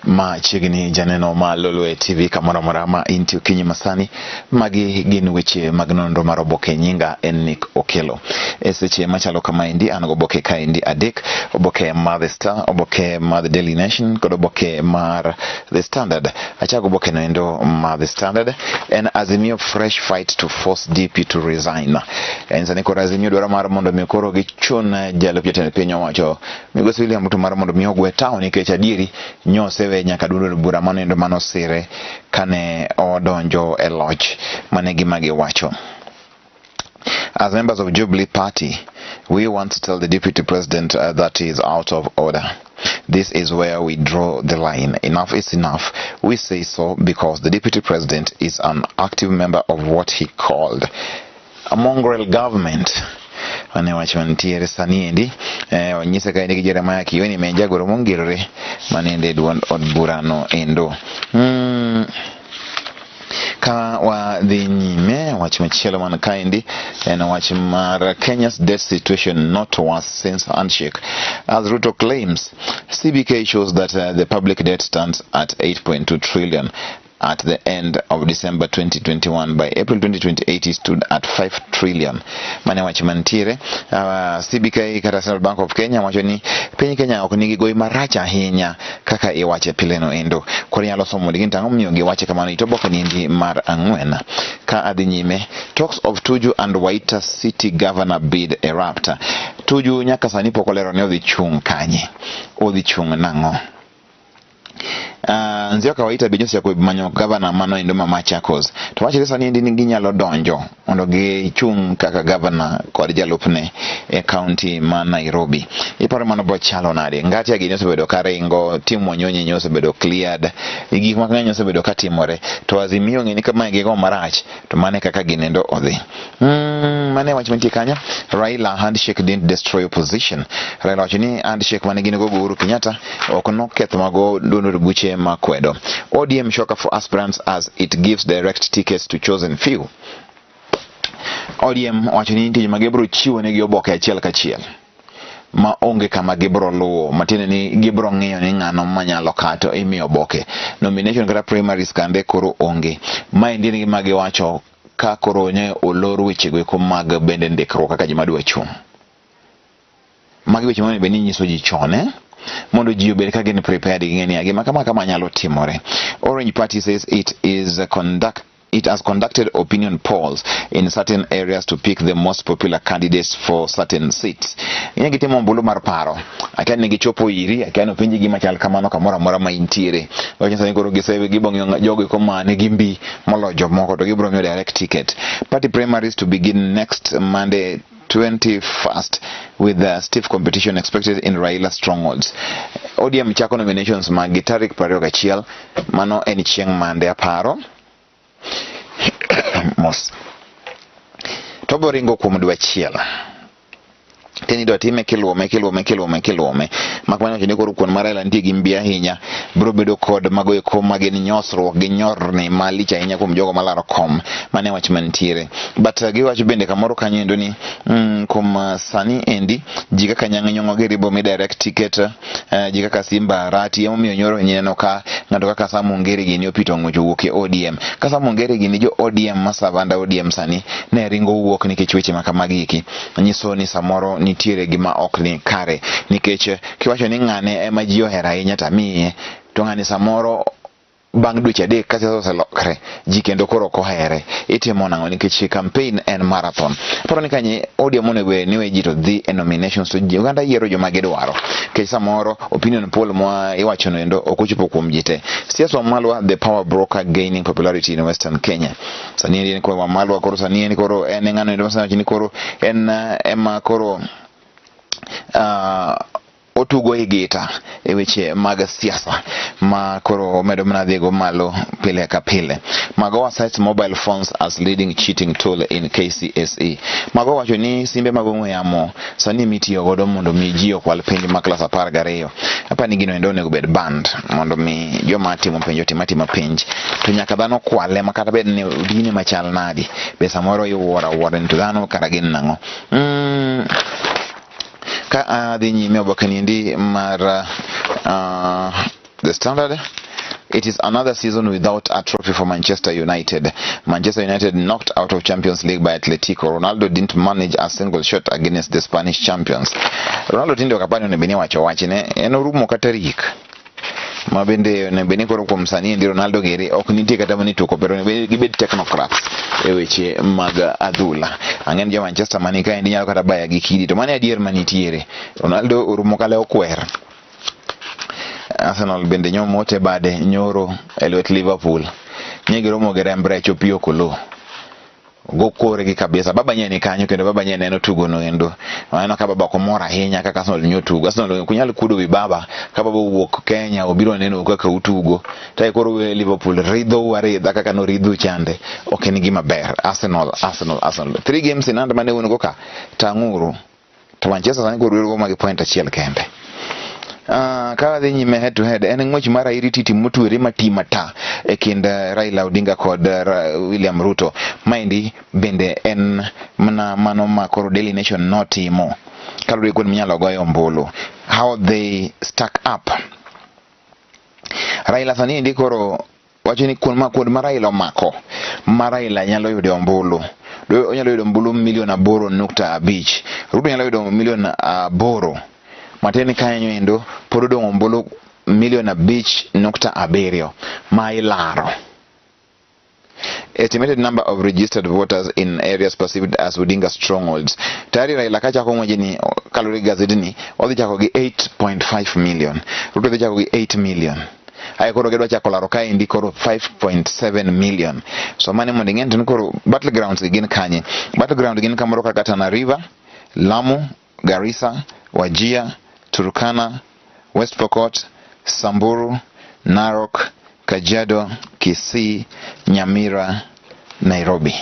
Machiegni janeno ma Lolwe TV kamoro amora ma intie okinyi masani. Magi gin weche mag nonro mar oboke nyinga en Nick Okelo. E seche machalo kamaendi an goboke kaendi adek, oboke mar The Star, oboke mar The Daily Nation kod oboke mar The Standard. Achako oboke noendo mar The Standard en Azimio fresh fight to force DP to resign. En sani koro Azimio dwaro mar mondo mi koro gichun jalup jatend piny owacho Migosi William Ruto mar mondo mi ogwe tawo nikech adieri nyosewe nyaka duond od bura mano manosire kane odonjo e loch mane gima giwacho. As members of Jubilee Party, we want to tell the deputy president that he is out of order. This is where we draw the line. Enough is enough. We say so because the deputy president is an active member of what he called a mongrel government. Mane wach mantiere sani endi onyise ka gi Jeremiah Kioni ma en jagoro mongirore manende duond od burano endo. Ka wadhi nyime wach machielo man kaendi en wach mar Kenya's debt situation not worse since handshake. As Ruto claims, CBK shows that the public debt stands at 8.2 trillion at the end of December 2021. By April 2028 it stood at 5 trillion. Mane wach mantiere CBK kata Central Bank of Kenya wacho ni piny Kenya ok nigi gowi marach ahinya kaka iwache pile no endo. Koro inyalo somo gin tang'o miyo giwache kamano ito oboke niendi mar ang'wen. Ka adhi nyime, talks of Tuju and Waita City Governor bid erupt. Tuju nyaka sani pok olero ni odhi chung' kanye, odhi chung' nang'o. Nzioka Waita be nyocha manyo gavana mano endo ma Machakos. To wachore sani endi ni ginyalo donjo mondo gichung' kaka gavana kod jalupne e kaunti ma Nairobi. Iparo mano bo chalo nade? Ngatia gini osebedo ka ringo, Tim Wanyonyi nyo osebedo cleared, gik mang'eny osebedo ka timore. To Azimio ng'e ni kamae gigo marach, to mane kaka ginendo odhi. Mane wach mantie kanyo, Raila handshake didn't destroy opposition. Raila wacho ni handshake mane gin go Uhuru Kenyatta ok noketho mago duond od buche makwedo. ODM shocker for aspirants as it gives direct tickets to chosen few. ODM wacho ni nitie joma gibiro chiwo negi oboke achiel kachiel ma onge kama gibiro luwo matiende ni gibiro ng'iyo ni ng'ano manyalo kato imiyo oboke nomination kata primaries kande koro onge maendi en gima giwacho ka koro ne olor wechego eko mag bende ndikruok kaka joma dwa chung' magi weche monego bed ni inyiso ji chon mondo ji obed ka gin prepared ging'e ni gima kama kama nyalo timore. Orange Party says it has conducted opinion polls in certain areas to pick the most popular candidates for certain seats. Ing'e gitimo ombulu mar paro. Akia ni gichopo iri, akia ni openji gima chal kamano kamoro amora ma intiere. Wacho sani koro gise gibo ng'iyo jogo eko ma nigi mbi moloyo jomoko to gibiro miyo direct ticket. Party primaries to begin next Monday 21st with a stiff competition expected in Raila strongholds. ODM chako nominations mag tarik 21 mano en chieng' Monday aparo. Mos. To boringo kuom dwe achiel. Teni idwa time kiluome kiluome kiluome kiluome mak mana ni koro kuon mar Raila nitie gi mbi ahinya biro bedo kod mago eko magin nyosruok gi nyorni malich ahinya kuom jogo malaro kom mane wach mantiere but giwacho bende kamoro kanyo endo ni kuom sani endi ji kaka Nyang' Nyong'o gi ribo mi direct ticket ji kaka Simba Arati emomiyo nyoro neno ka ng'ato kaka Sam Ongeri gini opito ng'wech owuok e ODM ka Sam Ongeri gini jo ODM ma Savanda ODM sani ne ringo wuok nikech weche ma kamagi eki nyiso ni samoro nitiere gima ok ni kare nikech kiwacho ni ng'ane ema ji ohero ahinya to amiye to ng'ani samoro bang' dweche adek ka siasa oselokre ji kendo koro ok ohere itimo nang'o nikech campaign en marathon aparo ni kanye ODM onego ni we ji to dhi e nominations to ji oganda yiero joma gidwaro nikech samoro opinion poll ma iwacho no endo ok ochopo kuom ji te. Siasa Wamalwa the power broker gaining popularity in Western Kenya sani en koro Wamalwa koro sani en koro en ng'ano endo masani ni koro en ema koro otugo e gita e weche mag siasa ma koro omedo mana dhigo malo pile ka pile. Magoha cites mobile phones as leading cheating tool in KCSE. Magoha wacho ni simbe mag ong'we yamo sani mitiyo godo mondo mi ji okwal penj ma klas 12. Apani gino endo onego bed banned mondo mi joma timo penj otim atima penj. To nyaka dhano kwale ma kata bed ni dine machal nadi. Be samoro iwuoro awuora ni to dhano kara gin nang'o. Ka adhi nyime oboke niendi mar The Standard It is another season without a trophy for Manchester United. Manchester United knocked out of Champions League by Atletico. Ronaldo didn't manage a single shot against the Spanish champions. Ronaldo tinde ok apani onego bed ni wacho wachne, en orumo kata rik. Ma bende onego bed ni koro kuom sani endi Ronaldo giri ok nitie kata mana e tuko pero onego bed gibed technocrats e weche mag adhula. Ang'e ni jo Manchester mani kaendi nyalo kata baya gi kidi to mano e adier manitiere. Ronaldo orumo kale okwer. Arsenal bende nyomote bade nyoro e lwet Liverpool. Nye giromo gi remb rech opiyo kolo. Go korgi kabisa. Baba nye ni kanyo kendo baba nye neno tugo no endo. Waneno ka baba ok omor ahinya kaka Arsenal nyo tugo. Arsenal ok nyal kuodo wi baba ka baba owuok Kenya obiro neno kaka utugo. To koro we Liverpool ridho aridha kaka noridhu chande. Ok en gima ber. Arsenal, Arsenal, Arsenal. 3 games in hand mane un go ka. Tang'uru. To Manchester sani koro riwo gi point achiel kende. Ka wadhi nyime head to head en ng'wech mar airititi motwere mati mata e kind Raila Odinga kod William Ruto. Maendi bende en mana mano ma koro Daily Nation notimo kaluwore gi kuonde minyalo goye ombulu. How they stack up. Raila sani endi koro wacho ni kuond ma Raila omako ma Raila nyalo yude ombulu. Onyalo yudo ombulu milion 8.5. Ruto nyalo yudo milion 8. Matiende ni kanyo endo pod odong' ombulu milion 5.7 ma ilaro. Estimated number of registered voters in areas perceived as Odinga strongholds. Tayari Raila kachako ng'wejni kaluwore gi gazetni odhi chako gi 8.5 million. Ruto dhi chako gi 8 million. Ae koro gidwa chako laro kaendi koro 5.7 million. So mane mondo ing'e ni koro battlegrounds gi gin kanye. Battleground gin kamoro kaka Tana River, Lamu, Garissa, Wajir, Turkana, West Pokot, Samburu, Narok, Kajiado, Kisii, Nyamira, Nairobi.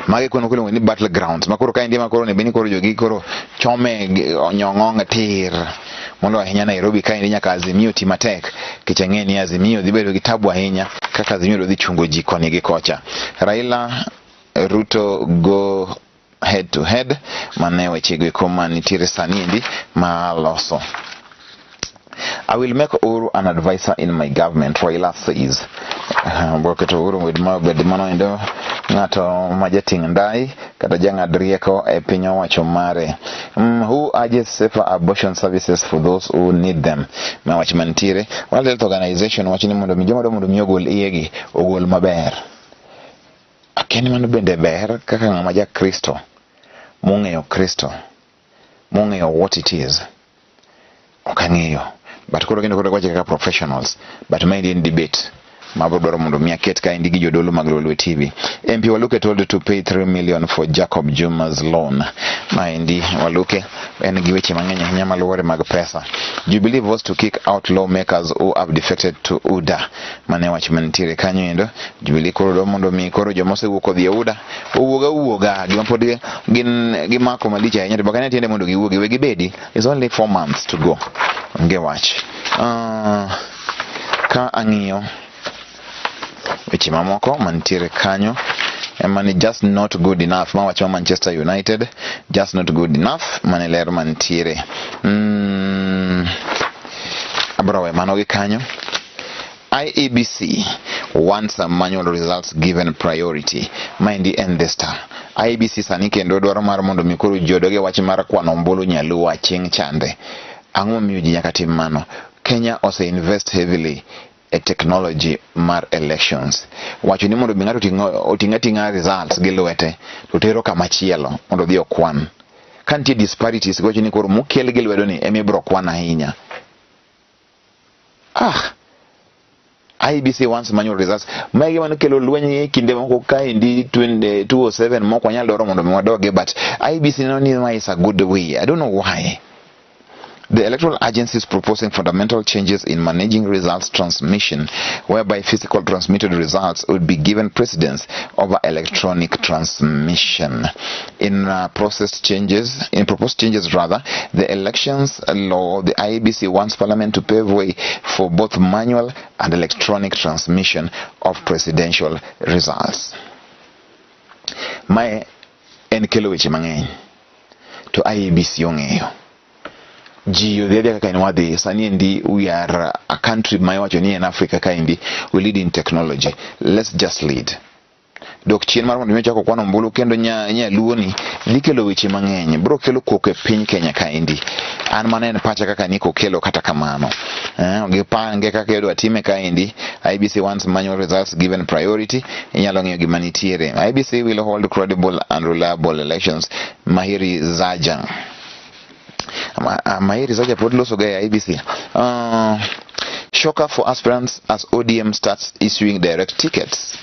Magi kuno kuno ni battlegrounds. Makoro kaendi makoro ne beni koro jogi koro chome onyong'ong tir. Mondo ahinya Nairobi kaendi nyaka Azimio ti matek. Kech ang'e ni Azimio dhi bedo gi tabu ahinya kaka Azimio dhi chungo ji koni gi kocha. Raila Ruto go head to head mane wechego eko manitiere sani endi ma loso. I will make Uhuru an advisor in my government, Raila says. Boketo Uhuru bed mano endo ng'ato ma jating' ndai kata jang'ad rieko e piny owacho mare. Who urges safer abortion services for those who need them? Ma wach mantiere. World Health Organization wacho ni mondo mi joma dwa mondo mi ogol iyegi ogol maber. Akia ni mano bende ber kaka ng'ama ja Kristo mong'eyo Kristo mong'eyo what it is. Ok ang'eyo. But koro kendo koro wache kaka professionals. But maendi en debate mabro dwaro mondo mi aket kaendi gi jodolo mag Lolwe TV. MP Waluke told to pay 3 million for Jacob Juma's loan. Maendi Waluke en gi weche mang'eny ahinya maluwore mag pesa. Jubilee vows to kick out lawmakers who have defected to UDA. Mane wach mantiere kanyo endo. Jubilee koro dwaro mondo mi koro joma osewuok odhi e UDA owuog awuoga gima pod gin gimako malich ahinya to bakane tiende mondo giwuogi we gibedi. It's only 4 months to go. Onge wach. Ka ang'iyo weche mamoko mantiere kanyo ema ni just not good enough. Ma wacho Manchester United just not good enough mane ler mantiere. Abro we mano gi kanyo. IEBC wants manual results given priority. Maendi en The Star. IEBC sani kendo dwaro mar mondo mi koro ji odog e wach mar kwano ombulu nyaluo aching' chande. Ang'o momiyo ji nyaka tim mano? Kenya ose invest heavily e technology mar elections. Wacho ni mondo mi ng'ato oting' ating'a results gi lwete to tero kama chielo mondo odhi okwan. Ka nitie disparities gocho ni koro mokel gi lwedo ni ema ibiro kwan ahinya. IEBC wants manual results. Mae gima nokelo lweny e kinde moko kaendi 207 mok wanyal dwaro mondo mi wadoge, but IEBC neno ni ma is a good way. I don't know why. The electoral agency is proposing fundamental changes in managing results transmission, whereby physical transmitted results would be given precedence over electronic transmission. In proposed changes rather, the elections law, the IEBC wants Parliament to pave way for both manual and electronic transmission of presidential results. Mae en kelo weche mang'eny to IEBC ong'eyo. Ji odhi adhiya kaka en wadhi. Sani endi we are a country ma iwacho ni en Africa kaendi, we lead in technology. Let's just lead. Dok chien mar mondo mi ochako kwan ombulu kendo nyaluo ni dhi kelo weche mang'eny. Bro kelo koko e piny Kenya kaendi. An mano en pacha kaka Nick Okello kata kamano. Gipange kaka idwa time kaendi. IEBC wants manual results given priority. Inyalo ng'iyo gima nitiere. IEBC will hold credible and reliable elections. Mahiri Zaja. Mahiri Zaja pod loso ga e IEBC. Shocker for aspirants as ODM starts issuing direct tickets.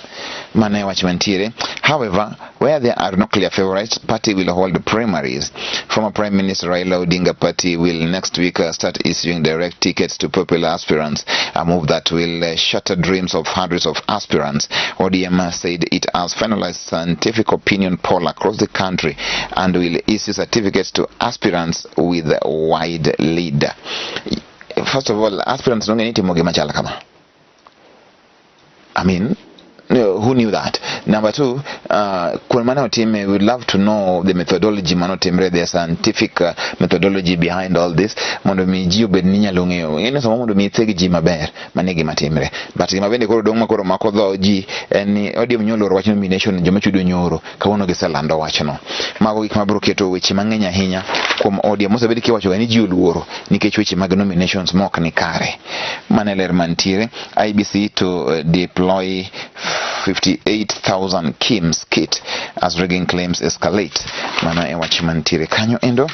Mano e wach mantiere. However, where there are no clear favorites, party will hold primaries. Former Prime Minister Raila Odinga party will next week start issuing direct tickets to popular aspirants, a move that will shatter dreams of hundreds of aspirants. ODM said it has finalized scientific opinion poll across the country and will issue certificates to aspirants with wide lead. First of all, aspirants nong'e ni timo gima chal kama. I mean, no, who knew that? Number two, kuon mane otime, we would love to know the methodology mane otimre, the scientific methodology behind all this, mondo mi ji obed ni nyalo ng'eyo. Ing'e ni sama mondo mi itheg ji maber, mano e gima timre. But gima bende koro dong' ma koro mako dho ji en ni ODM nyoloro wach nomination joma chudo nyoro, kawuono giselando wachno. Mago gik mabiro keto weche mang'eny ahinya kuom ODM. Osebed kiwacho ga ni ji oluoro nikech weche mag nominations mok ni kare. Mano e ler mantiere. IEBC to deploy 58,000 KIEMS kit as rigging claims escalate. Mano e wach mantiere kanyo endo.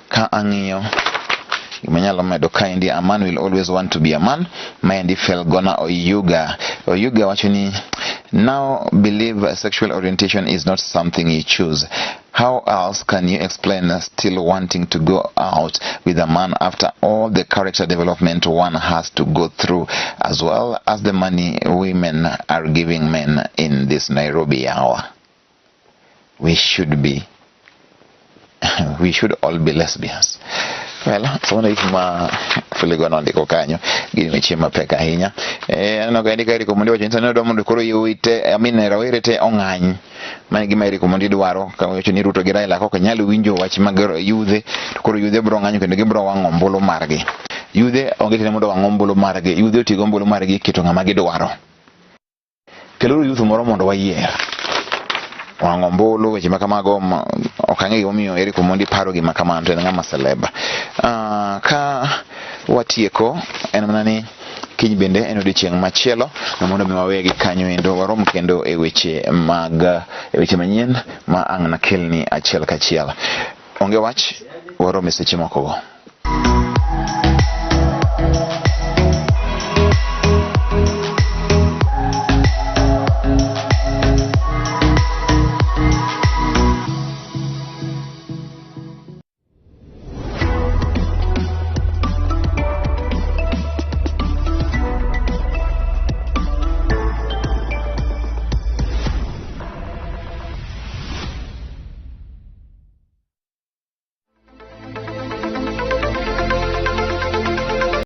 Ka ang'iyo gima nyalo medo kaendi, a man will always want to be a man. Maendi Felgona Oyuga. Oyuga wacho ni now believe sexual orientation is not something you choose. How else can you explain still wanting to go out with a man after all the character development one has to go through, as well as the money women are giving men in this Nairobi hour? We should all be lesbians. Well, somo gik ma Felgona ondiko kanyo gin weche mapek ahinya. Aneno ka indiko Eric Omondi wacho ni sani odwa mondo koro yawuoyi te, I mean rawere te ong'any. Mano e gima Eric Omondi dwaro, ka wacho ni Ruto gi Raila kok nyal winjo wach mag yudhe, to koro yudhe biro ng'anyo kendo gibiro wang'o ombulu margi. Yudhe onge tiende mondo wang' ombulu margi, yudhe oti gi ombulu margi e keto ng'ama gidwaro. Keluru youth moro mondo wayier. Wang'o ombulu, weche ma kamago, ok ang'e gimomiyo Eric Omondi paro gima kamano, to en ng'ama celeb. Ka watieko, en mana ni kiny bende en odiochieng' machielo mondo mi wawegi kanyo endo warom kendo e weche mag, e weche manyien ma ang' nakelni achiel kachiel. Onge wach, warom e seche moko go.